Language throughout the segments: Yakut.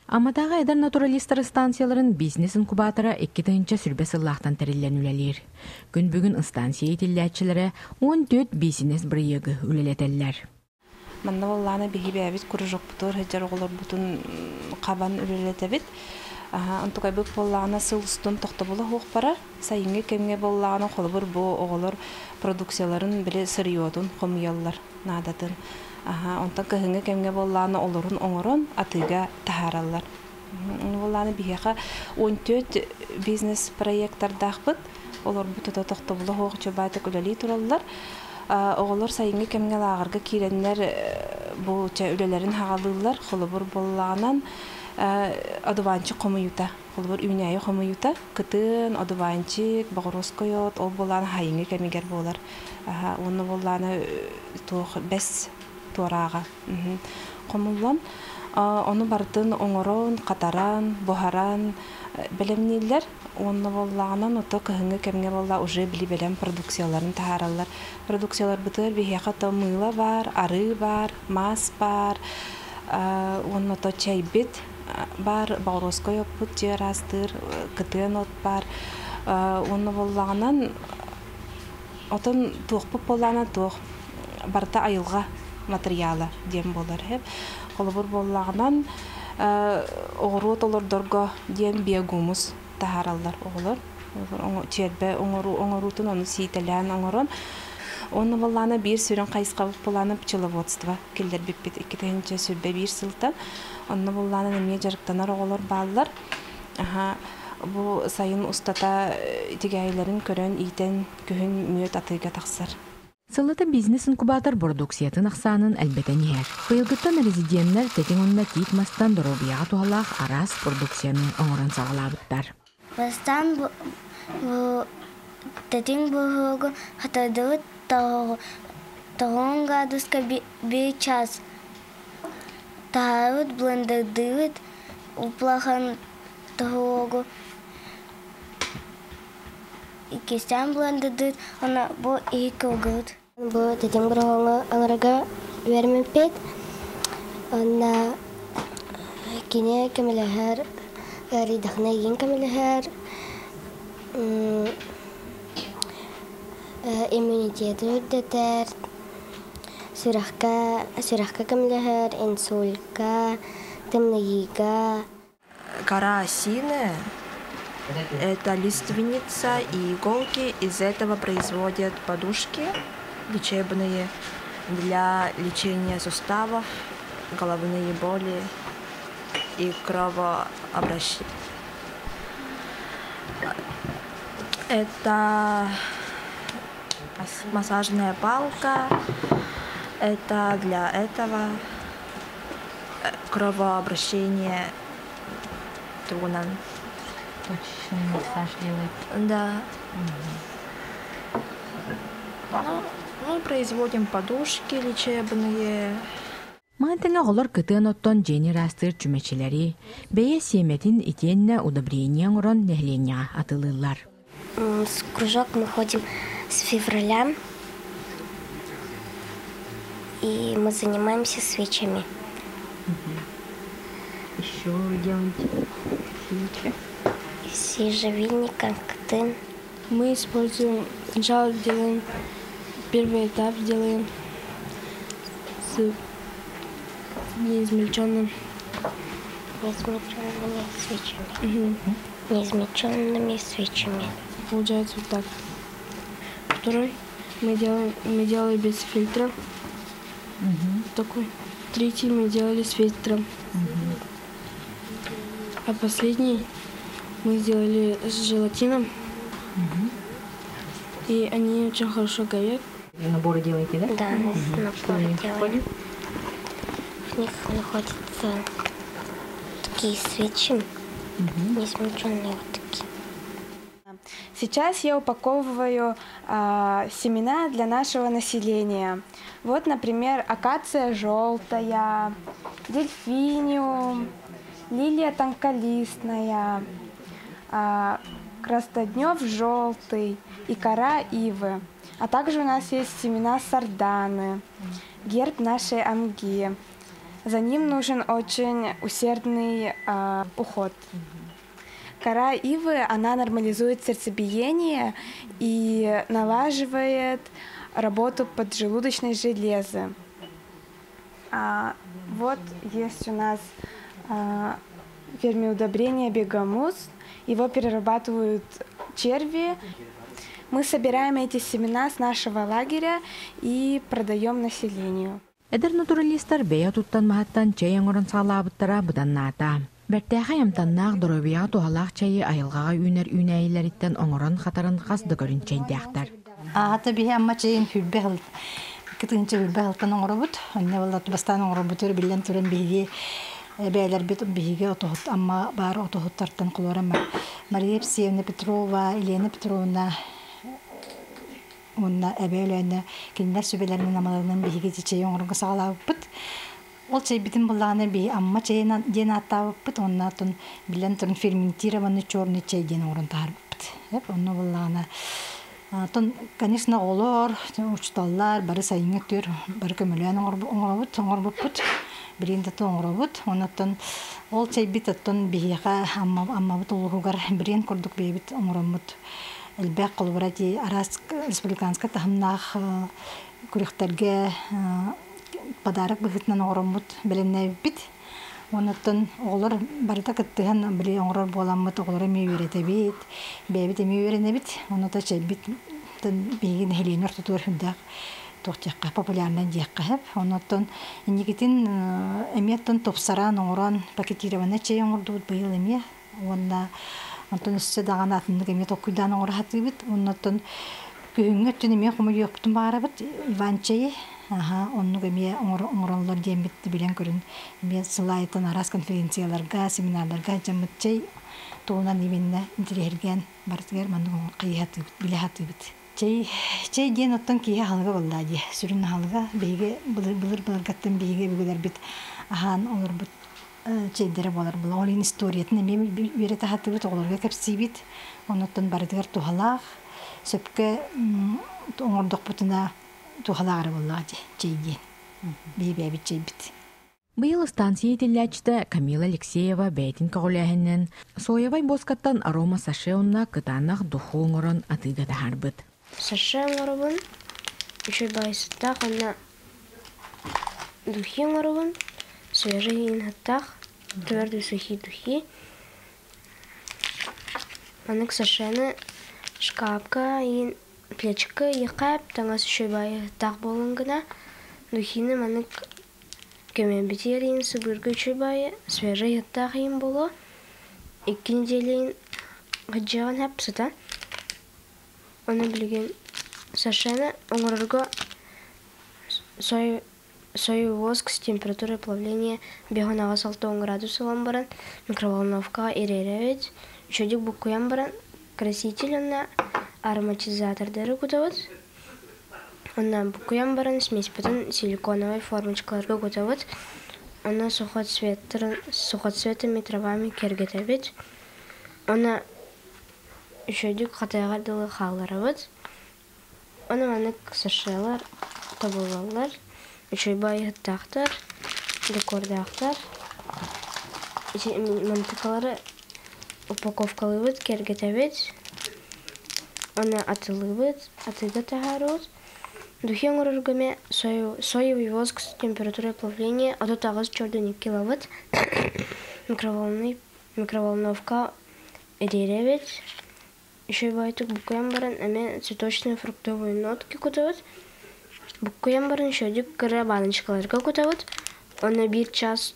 Амматааҕы эдэр натуралистар станцияларын бизнес-инкубатора 2020 сыллаахтан тэриллэн үлэлиир. Күн бүгүн ыстаансыйа иитиллээччилэрэ 14 биисинэс-бырайыагы үлэлэтэллэр. Манна буоллаҕына биһи бэйэбит кружокпутугар сылдьар оҕолорбутун хабан үлэлэтэбит. Онтукайбыт буоллаҕына сыл устун тохтобула суох барар. Сайыҥҥы кэмҥэ буоллаҕына холобур бу оҕолор продукцияларын били сырьетун хомуйаллар наадатын. Онтон кыһыҥҥы кэмҥэ буоллаҕына олорун оҥорон атыыга таһаараллар. Буоллаҕына биһиэхэ 14 бизнес проекттардаахпыт. Олорбут тута тохтобула суох үчүгэйдик үлэлии тураллар. Оҕолор сайыҥҥы кэмҥэ лааҕырга киирэннэр бу чэ үлэлэрин хаҕалыыллар. Холобур буоллаҕынан одуванчик хомуйуута. Холобур үүнээйи хомуйуута кытын, одуванчик, боҕуруоскай от ол буоллаҕына сайыҥҥы кэмигэр буолар. Уонна буоллаҕына туох бэс туорааҕа хомуллан ону барытын оҥорон, хатаран, буһаран бэлэмнииллэр. Уонна буоллаҕынан ото кыһыҥҥы кэмҥэ буолла уже били бэлэм продукцияларын таһаараллар. Продукцияларбытыгар биһиэхэ то мыыла баар, арыы баар, маас баар, уонна то чэйбит баар, боҕуруоскай оппут дьиэ ыраастыыр, кытыан от баар. Уонна буоллаҕынан отон туохпут буоллаҕына туох барыта айылҕа матырыйаала диэн буолар үһү. Холобур буоллаҕынан оҕуруот олордорго диэн биогумус таһаараллар оҕолор. Чиэрбэ оҥоруутун ону сиитэлээн оҥорон. Уонна буоллаҕына биир сүрүн хайысхабыт буоллаҕына пчеловодство киллэрбиппит 2021 сылтан. Онно буоллаҕына эмиэ дьарыктанар оҕолор бааллар. Аха, бу сайын устата тигээйилэрин көрөн, иитэн, күһүн мүөт атыыга тахсар. Сыллата бизнес-инкубатор бородууксуйатын ахсаанын элбэтэн иһэр. Быйылгыттан резиденнэр тэтиҥ уонна тиит мастан доруобуйаҕа туһалаах араас продукцияны оҥорон саҕалаабыттар. Бастаан бу тэтиҥ буһуогу хатардыбыт тоҕуон градуска биир час таһаарбыт блендердыыбыт улахан тоһуогу иккистээн блендердыыт уонна бу иһиккэ угабыт. Бу тэтим бороҕоҥҥо аҥарга үөрэммиппит. Уонна кини көмөлөһөр, ыарыйдахына игин көмөлөһөр, иммунитеты үрдэтэр, сүрэххэ, сүрэххэ көмөлөһөр, инсулька, тымныйыыга. Кора осины – это лиственница и иголки. Из этого производят подушки лечебные для лечения суставов, головные боли и кровообращение. Это массажная палка, это для этого кровообращение тугунан. Точечный массаж делает. Да. Ну, мы производим подушки лечебные. Маны тэҥэ оҕолор кытыан оттон дьиэни ыраастыыр чүмэчилэри, бэйэ сиэмэтин итиэннэ удобрение оҥорон нэһилиэнньэҕэ атыылыыллар. С кружок мы ходим с февраля, и мы занимаемся свечами. Еще вы делаете свечи? Из ежевильника, ктын. Мы используем, сначала делаем первый этап, делаем с неизмельченным. Неизмельченными свечами. Угу. Неизмельченными свечами. Получается вот так. Второй мы делали без фильтра. Угу. Такой. Третий мы делали с фильтром. Угу. А последний мы сделали с желатином. Угу. И они очень хорошо горят. Наборы делаете, да? Да, угу. Наборы делаем. В них находятся такие свечи, несмеченные вот такие. Сейчас я упаковываю семена для нашего населения. Вот, например, акация желтая, дельфиниум, лилия тонколистная, крастоднев желтый и кора ивы. А также у нас есть семена сарданы, герб нашей Амги. За ним нужен очень усердный уход. Кора ивы, она нормализует сердцебиение и налаживает работу поджелудочной железы. Вот есть у нас фермиудобрение бегамус. Его перерабатывают черви. Мы собираем эти семена с нашего лагеря и продаем населению. Эдэр натуралистар бэйэ отуттан-маһыттан чэй оҥорон саҕалаабыттара быданнаата. Бэртээхэй амтаннаах доруобуйаҕа туһалаах чэйи айылҕаҕа үүнэр үүнээйилэриттэн оҥорон хатаран хас да көрүн чэйдээхтэр. Аата биһи Амма чэйин хүрбэ сыл кытыынча хүрбэ сылтан оҥоробут. Онно буолла бастаан оҥорбутугар биллэн туран биһиги эбээлэрбит биһиги отоһут Амма баар отоһуттартан холуора Мария Евсеевна Петрова, Елена Петровна уонна эбээ Өлөөнө кинилэр сүбэлэринэн амаларынан биһиги ити чэйи оҥорорго саҕалаабыппыт. Ол чэйбитин буллаҕына биһи Амма чэйин диэн ааттаабыппыт уонна оттон биллэн туран ферментированный черный чай диэн оҥорон таһаарбыппыт. Онно буллаҕына оттон конечно оҕолор, учууталлар бары сайыҥҥы өттүгэр бары көмөлөөн оҥоробут, оҥорбуппут. Билигин да оҥоробут. Онон ол чэйбит оттон биһиэхэ Амма, Аммабыт улууһугар бренд курдук бэйэбит оҥороммут элбэх холобура ити араас республиканскай таһымнаах күрэхтэргэ подарок быһыытынан оҥороммут бэлэмнээбиппит. Онуттан оҕолор барыта кыттыһан били оҥорор буоламмыт оҕолору эмиэ үөрэтэбит, бэйэбит эмиэ үөрэнэбит. Онута чэйбит биһиги нэһилиэнньэ ортотугар сүрдээх туох диэххэ популярнай диэххэ сөп. Онуттан инникитин эмиэ оттон тупсаран оҥорон пакетированный чэй оҥордубут быйыл эмиэ уонна онтон өссө даҕаны атыннык эмиэ толкуйдаан оҥоро сатыыбыт. Оннуттан күһүҥҥү өттүн эмиэ хомуйуохпутун баҕарабыт Иван чэйи. Аха, оннук эмиэ оҥороллор диэммит билэн көрүн эмиэ сыл аайытын араас конференцияларга, семинардарга дьаммыт чэй туһунан именно интириэһиргээн барытыгар маннык хайыһатыыбыт, билэ сатыыбыт. Чэй, чэй диэн оттон киһи аһылыга буоллаа дии. Сүрүн аһылыга биһиги былыр-былыргаттан биһиги өбүгэлэрбит аһаан олорбут чэйдэрэ буолар була. Ол иһин историятын эмиэ үөрэтэ сатыыбыт, оҕолорго кэпсиибит. Онуттан барытыгар туһалаах, сөпкө оҥордохпутуна туһалаах эрэ буоллаҕа дии, чэй диэн. Биһи бэйэбит чэйбит. Быйыл ыстаансыйа иитиллээччитэ Камила Алексеева бэйэтин көҕүлээһининэн соевай буоскаттан арома саше уонна кытаанах духу оҥорон атыыга таһаарбыт. Саше оҥоробун, үчүгэй баайсыттаах уонна духи оҥоробун, свежай иҥһаттаах, твердые сухие духи. Маннык сашены шкафка иин плечикка иэхэ таҥас үчүгэй баайыһыттаах буоллун гына духины маннык көмөбүтүгэр иин сыбыырга үчүгэй баайы свежай ыһыктаах иин буолуо. Икки неделя иин сылдьыаҕын сөп сыта. Ону билигин сашены оҥорорго соевый воск с температурой плавления 5-6 градус ылан баран микроволновкаҕа ириэрэбит. Үчүгэйдик буккуйан баран краситель уонна ароматизатордары кутабыт. Онно буккуйан баран смеспитин силиконовай формочкаларга кутабыт. Онно сухоцветами травами киэргэтэбит. Онно үчүгэйдик хатыаҕар дылы хаалларабыт. Ону маннык сашелар тобуллаллар, үчүгэй баайыһыттаахтар, декордаахтар. Ити мантыкалары упаковкалыыбыт, киэргэтэбит, уонна атылыыбыт, атыыга таһаарабыт. Духи оҥорорго эмиэ соевый воск с температурой плавления 38 чордун 2 ылабыт. Микроволновка ириэрэбит. Еще баайтык буккуйан баран эмиэ цветочные фруктовые нотки кутабыт. Буккуйан баран еще кыра баночкаларга кутабыт. Онно биир час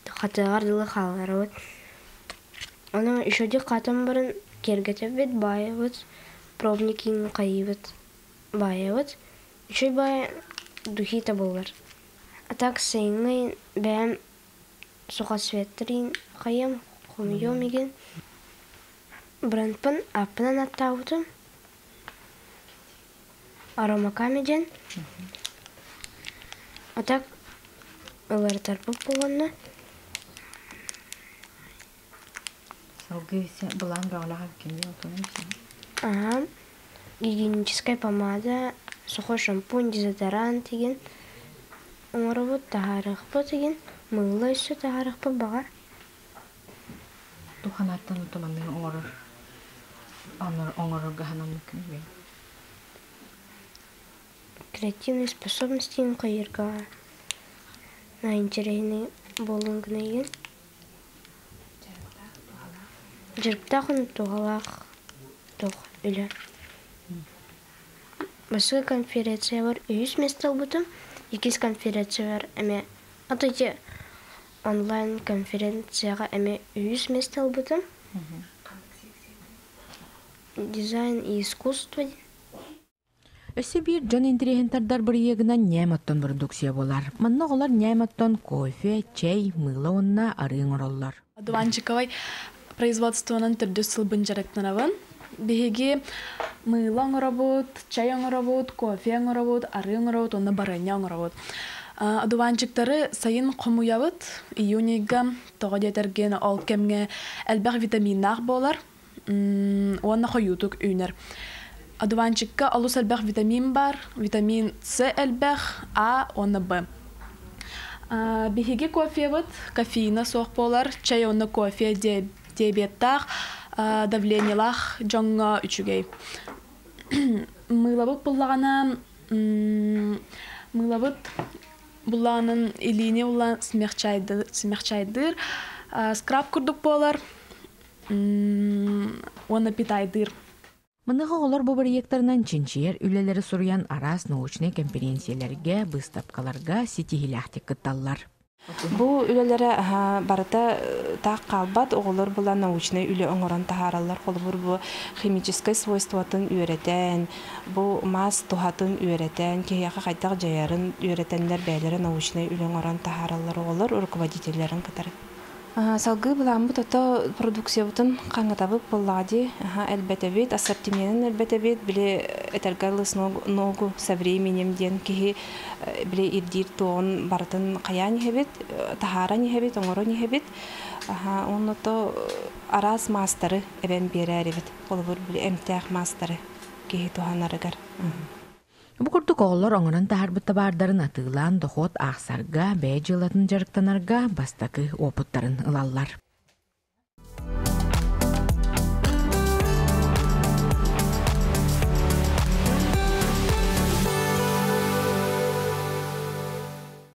хатыаҕар дылы хаалларабыт. Ону еще хатан баран киэргэтэбит, баайабыт, пробник хайыыбыт, баайабыт. Үчүгэй баайы духи табыллар. А так сайыҥҥы бэйэм сухоцветтэрин хайыам, хомуйуом игин. Брендпын ааппынан аттаабытым. Аромаками диэн. А так ыларытарбыт буолуонна. Салгыы былаан бөҕөлөөх кимий отунун Ага. Гигиеническая помада, сухой шампунь, дезодорант деген оҥоробут, таһаарыахпыт деген. Мыыла өссө таһаарыахпын баҕар. Туханаттан утуманныгы оҥорор оҥорорго санаммыккын бэйэҥ? Креативные способности хайыырга на интэриэһинэй буолуон гына игин. Дьарыктаах уонна туһалаах туох үлэ. Бастакы конференциябар үһүс миэстэ ылбытым, иккис конференциябар эмиэ а то ити онлайн конференцияҕа эмиэ үһүс миэстэ ылбытым. Дизайн и искусство. Өссө биир дьон интэриэһин тардар бырайыагынан ньээм оттон бородууксуйа буолар. Манна оҕолор ньээм оттон кофе, чэй, мыыла уонна арыы оҥороллор. Одуванчиковай производствонан төрдүс сылбын дьарыктанабын. Биһиги мыыла оҥоробут, чай оҥоробут, кофе оҥоробут, арыы оҥоробут уонна барыанньа оҥоробут. Одуванчиктары сайын хомуйабыт. Июнь ыйга, тоҕо диэтэргин, ол кэмҥэ элбэх витаминнаах буолар уонна хойуутук үүнэр. Одуванчикка олус элбэх витамин бар, витамин С элбэх, А уонна Б. Биһиги кофебыт кофеина суох буолар, чай уонна кофе диабеттаах, давлениелаах дьоҥҥо үчүгэй. Мыылабыт буллаҕына, мыылабыт буллаҕынан илиини улаан смягчайдыыр, скраб курдук буолар уонна питайдыыр. Маныаха оҕолор бу бырайыактарынан чинчийэр үлэлэри суруйан араас научнай кэмпириэнсийэлэргэ, быыстапкаларга ситиһиилээхтик кытталлар. Бу үлэлэрэ барыта таах хаалбат, оҕолор була научнай үлэ оҥорон таһаараллар. Холобур, бу химическай свойствотын үөрэтэн, бу маас туһатын үөрэтэн, киһиэхэ хайдах дьайарын үөрэтэннэр бэйэлэрэ научнай үлэ оҥорон таһаараллар оҕолор руководителлэрин кытары. Салгыы былааммыт ото продукциябытын хаҥатабыт буоллаҕа дии. Элбэтэбит, ассортименын элбэтэбит, били этэргэ ногу со временем диэн киһи били ирдиир туоҕун барытын хайаан иһэбит, таһааран иһэбит, оҥорон иһэбит. Онно то араас маастары эбэн биэрээрибит. Холобур, били эмтээх маастары киһи туһанарыгар. Бу курдук оҕолор оҥорон таһаарбыт табаардарын атыылаан дохуот аахсарга, бэйэ дьыалатын дьарыктанарга бастакы уопуттарын ылаллар.